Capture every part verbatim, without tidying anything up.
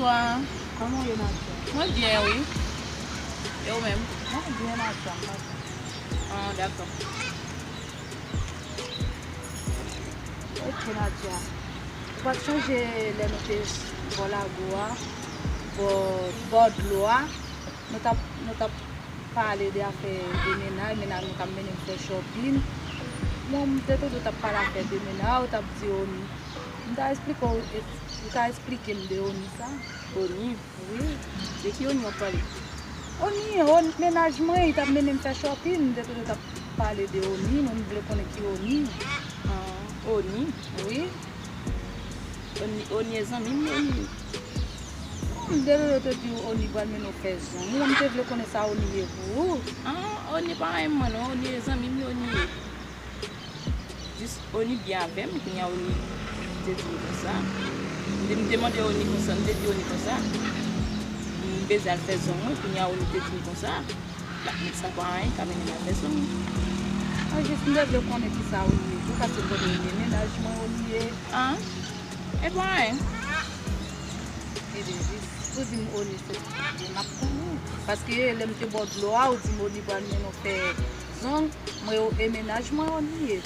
Bonswa. Kòman w ye, Nadia? Mwen byen, wi. E ou menm? Mwen byen, Nadia, m pa byen. Ah, dakò. Ok, Nadia. Ou pa t sonje lè nou te bò lago a, bò, bò dlo a, nou t ap, nou t ap pale de afè de mennaj, mennaj mwen k ap mennen m fè shopping. Mwen, m te tande w t ap pale afè de mennaj, ou t ap di Oni. M ta eksplike w, ou ta eksplike m de Oni sa? Oni? Wi. De ki Oni w ap pale? Oni, Oni, mennaj mwen, li t ap mennen m fè shopping, m te tande w t ap pale de Oni, mwen m vle konnen ki Oni. Ah, Oni? Wi. Oni, Oni e zanmi m, Oni. M te tande w te di Oni pral mennen w fè zong. Mwen m te vle konnen sa Oni ye pou ou. Ah, Oni pa renmen mwen non, Oni e zanmi m, Oni ye. Jis Oni byen avè m, kounye a Oni te di m konsa. M te, m te mande Oni konsa, m te di Oni konsa. M bezwen al fè zong mwen, kounye a Oni te di m konsa. L ap met sa pa anyen, ka mennen m al fè zong. Mwen jis m te vle konnen kisa Oni ye tou, paske m konnen Oni e mennaj mwen, Oni ye. Ah, e pa anyen. Ede jis pou di m Oni se m ap konnen. Paske lè m te bò dlo a, ou di m Oni pral mennen w fè zong. Mwen yo e mennaj mwen Oni ye.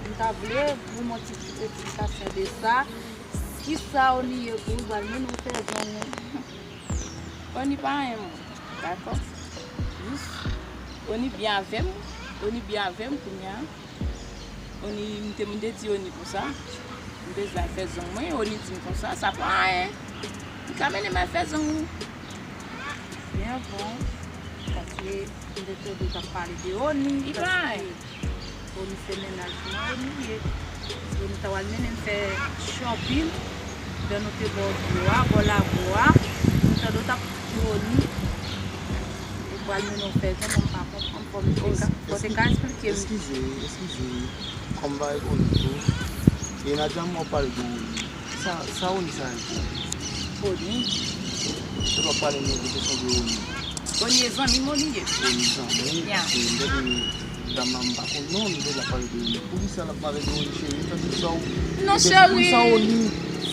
M ta vle pou m yon ti eksplikasyon de sa. Kisa Oni ye pou ou pral mennen w fè zong ou? Oni pa renmen mwen, dakò? Jis Oni byen avè m, Oni byen avè m kounye a. Oni, m te, m te di Oni konsa, m bezwen al fè zong mwen, Oni di m konsa, sa pa anyen. Li ka mennen m al fè zong ou. Byen bon, paske m te tande w t ap pale de Oni, paske Oni se mennaj mwen, Oni ye. Oni ta pral mennen m fè shopping, lè nou te bò dlo a, bò lago a, m tande w t ap di Oni, li pral mennen w fè zong, mwen m pa konprann, fò m te ka, fò w te ka eksplike m. Eskize, eskize, kòm m pa reponn ou tou. E Nadia, m w ap pale de Oni. Sa, sa Oni sa ye pou ou? Oni? Se w ap pale nou de kesyon de Oni. Oni e zanmi m, Oni ye. Oni zanmi? Ya. E m tande dam nan, m pa konn non, nou te la pale de Oni. Poukisa l ap pale de Oni, cheri? M tande sa w. Non, cheri. Poukisa Oni?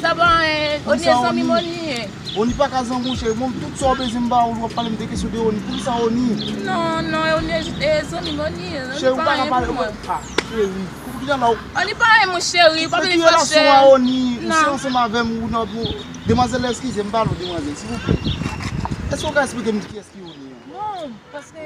Sa pa anyen. Oni e zanmi m, Oni ye. Oni pa ka zanmi w, cheri. Mwen, tout sa w bezwen m ba ou, w ap pale m de kesyon de Oni. Poukisa Oni? Non, non, Oni e zanmi m, Oni ye. Cheri, ou pa ka pale. Ah, cheri. Poukisa la w? Oni pa renmen mwen, cheri. Pa vin fache. Ki relasyon a Oni? Ou se ansanm avè m, ou nan, pou, demwazèl la, eskize m, pale w, demwazèl, silvouplè. Èske w ka eksplike m kiyès ki Oni an? Non, paske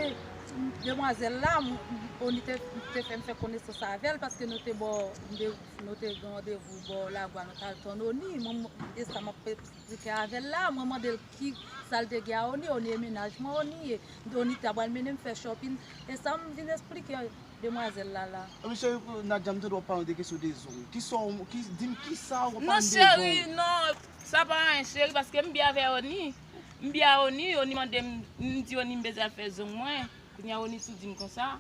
demwazèl la, m, Oni te, te fè m fè konesans avè l, paske nou te bò, nou te, nou te gen randevou bò lago a, nou t al tann Oni. Mwen, m, e sa m ap eksplike avè l la, mwen mande l ki sa l te gen a Oni, Oni e mennaj mwen, Oni ye. Oni ta pral mennen m fè shopping. E sa m vin eksplike demwazèl la la. Ebyen, cheri, Nadia, m tande w ap pale de kesyon de zong. Kisa w, ki, di m kisa w ap pale de zong? Non, cheri, non. Sa pa anyen, cheri, paske m byen avè Oni. M byen a Oni, Oni mande m, m di Oni m bezwen al fè zong mwen. Kounye a Oni tou di m konsa,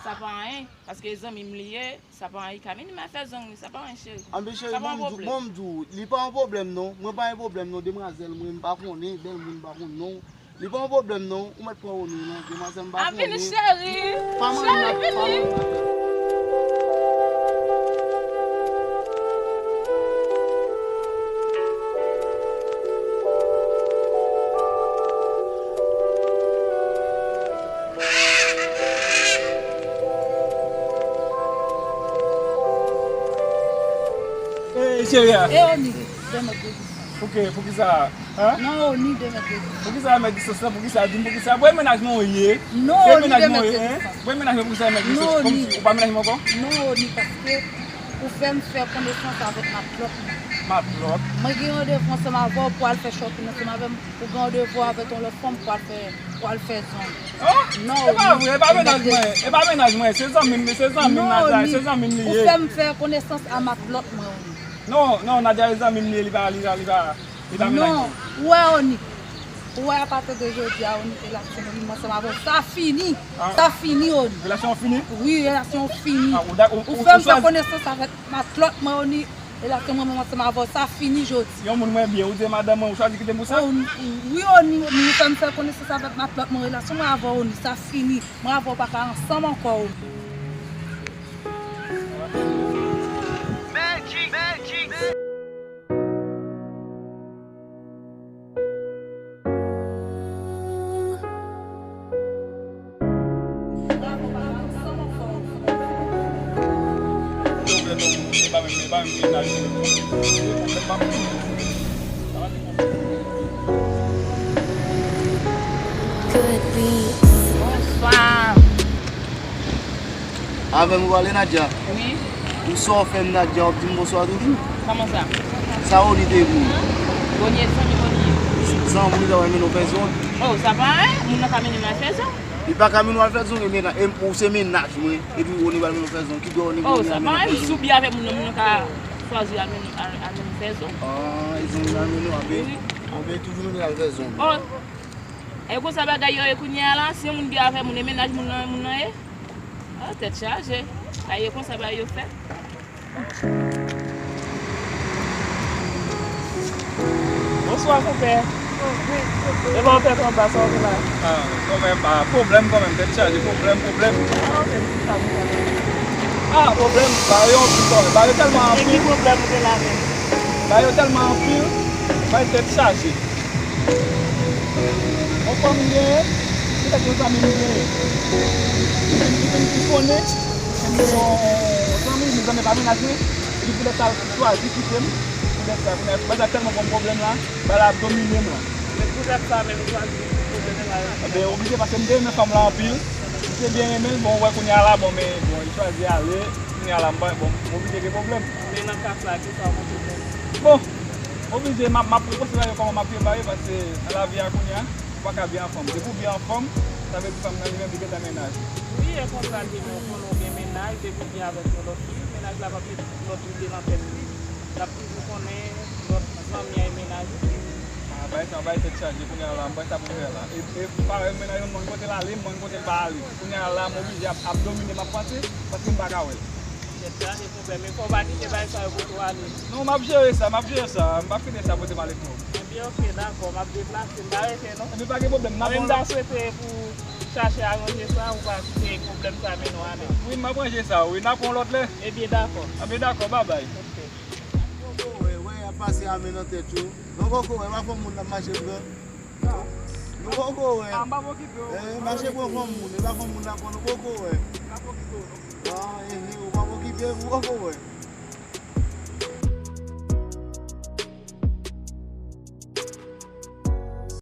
sa pa anyen, paske zanmi m li ye, sa pa anyen, li ka vin, m al fè zong li, sa pa anyen, cheri. Anben, cheri, sa pa yon pwoblèm. Bon, m di w, li pa yon pwoblèm non, mwen pa yon pwoblèm non, demwazèl, mwen, m pa konnen, bèl moun, m pa konn non. Li pa yon pwoblèm non, ou mèt pran Oni non, demwazèl, m pa konnen. A vini, cheri. Pa manyen, pa manyen. Ey, cheri a. E Oni, de mèt de dis. Pouki, poukisa? Hein? Non, Oni, de mèt de dis. Poukisa mèt distans lan? Poukisa? Di m poukisa? Bwè mennaj mwen ou ye. Non, Oni, de mèt de dis. Bwè mennaj mwen, poukisa mèt distans? Non, Oni. Kòmsi ou pa mennaj mwen ankò? Non, Oni, paske ou fè m fè konesans avèk matlòt mwen. Matlòt? Mwen gen randevou ansanm avè w pou al fè shopping ansanm avè m. Ou gen randevou avèk yon lòt fanm pou al fè, pou al fè zong. Oh, non, e pa vre, e pa mennaj mwen, e pa mennaj mwen, se zanmi m, se zanmi m, Nadia, se zanmi m li ye. Ou fè m fè konesans a matlòt mwen, Oni. Non, non, Nadia, se zanmi m li ye, li pa, li pa, li pa, li pa mennaj mwen. Non, ou wè, Oni. Ou wè, apati de jodi a, Oni, relasyon mwen ansanm avè w, sa fini. Ah. Sa fini, Oni. Relasyon an fini? Wi, relasyon an fini. Ah, ou, ou, ou fè m fè konesans avèk matlòt mwen, Oni. Relasyon mwen menm ansanm avè w, sa fini jodi. Yon moun mwen byen, ou di madanm mwen, ou chwazi kite m pou sa? Oh, wi, Oni, ou fè m fè konesans avèk matlòt mwen, relasyon mwen avè w, Oni, sa fini. Mwen avè w pa ka ansanm ankò, Oni. Magic, magic. Mwen pa menm, mwen pa menm mennaj mwen. Pwoblèm pa pou mwen. Bonswa. Avè m ou pale Nadia? Wi. Ou sa w fè m Nadia w ap di m bonswa toujou? Kòman sa? Sa Rony te di m? Rony e zanmi Rony ye. Zanmi w ta wè mennen w fè zong? Oh, sa pa anyen. Moun nan ka mennen m al fè zong. Li pa ka mennen w al fè zong, e mennaj, e ou se mennaj mwen, epi Rony pral mennen w fè zong, ki dwa Rony Oh, Rony sa al pa mennen w anyen. fè Si zong? w byen avèk moun nan, moun nan ka chwazi al mennen al al mennen fè zong. Ah, e zong li al mennen w, anben, Wi. anben toujou mennen l al fè zong. Oh, e konsa bagay yo ye kounye a la, si yon moun byen avè moun, e mennaj moun nan, moun nan ye. Ah, tèt chaje. Sa ye konsa bagay yo fèt. Bonswa, konpè. E lè w tèt anba, sa w gen la? Ah, kanmenm, ah, pwoblèm kanmenm, tèt chaje, pwoblèm, pwoblèm. Ah, pwoblèm, bagay yo anpil kanmenm, bagay yo tèlman E ki anpil, pwoblèm ou gen la menm? bagay yo tèlman anpil, bagay tèt chaje. Yon fanm m genyen, se tèt yon zanmi m genyen. Li vin, li vin, li konnen, se yon zanmi, li zanmi pa mennaj mwen, epi poutèt sa l chwazi kite m, poutèt sa, kounye a, bagay sa tèlman ban m pwoblèm la, bagay la ap domine m la. Se poutèt sa menm ou chwazi pwoblèm sa yo. Ebyen, oblije, paske m te renmen fanm la anpil, m te byen renmen l, bon, ou wè kounye a la, bon, men, bon, li chwazi ale, kounye a la, m pa, bon, m oblije gen pwoblèm. Men nan ka sa, ki sa w montre fè? Bon, oblije, m ap, m ap rekonsidere kòman m ap viv la, wi, paske nan lavi a kounye a, ou pa ka byen anfòm. Depi w byen anfòm, sa vle di fanm nan li menm li gentan mennaj. Wi, e konsa l ye, men ou konnen w gen mennaj, depi w byen avèk yon lòt fi, mennaj la p ap met lòt lide nan tèt li. L ap toujou konnen lòt zanmi a e mennaj li. Ah, bay sa, bay tèt chaje, kounye a la, m bay sa pou m fè la. E, e parèy mennaj mwen, m kote l ale, m kote l pa ale. Kounye a la, m oblije ap, ap domine, m ap panse, paske m pa ka wè l. Tèt chaje, konpè, men fò w pa kite bagay sa yo pote w ale. Non, m ap jere sa, m ap jere sa, m p ap kite sa pote m ale twòp. Ebyen, oke, dakò, m ap deplase, m pa rete non. Ebyen, pa gen pwoblèm, n ap Mwen menm, m ta swete pou chache aranje sa, ou pa kite pwoblèm sa mennen w ale. Wi, m ap ranje sa, wi, n ap wè yon lòt lè. Ebyen, dakò. Ebyen, dakò, babay. Oke. Poko wè, wè, y ap pase ame nan tèt yo. Non, poko wè, pa fanm moun n ap mache pran. Non, poko wè. Ah, m p ap okipe w. Eh, mache pran fanm moun, e pa fanm moun n ap pran, non, poko wè. M p ap okipe w non. Ah, eh, eh, ou p ap okipe, ou poko wè.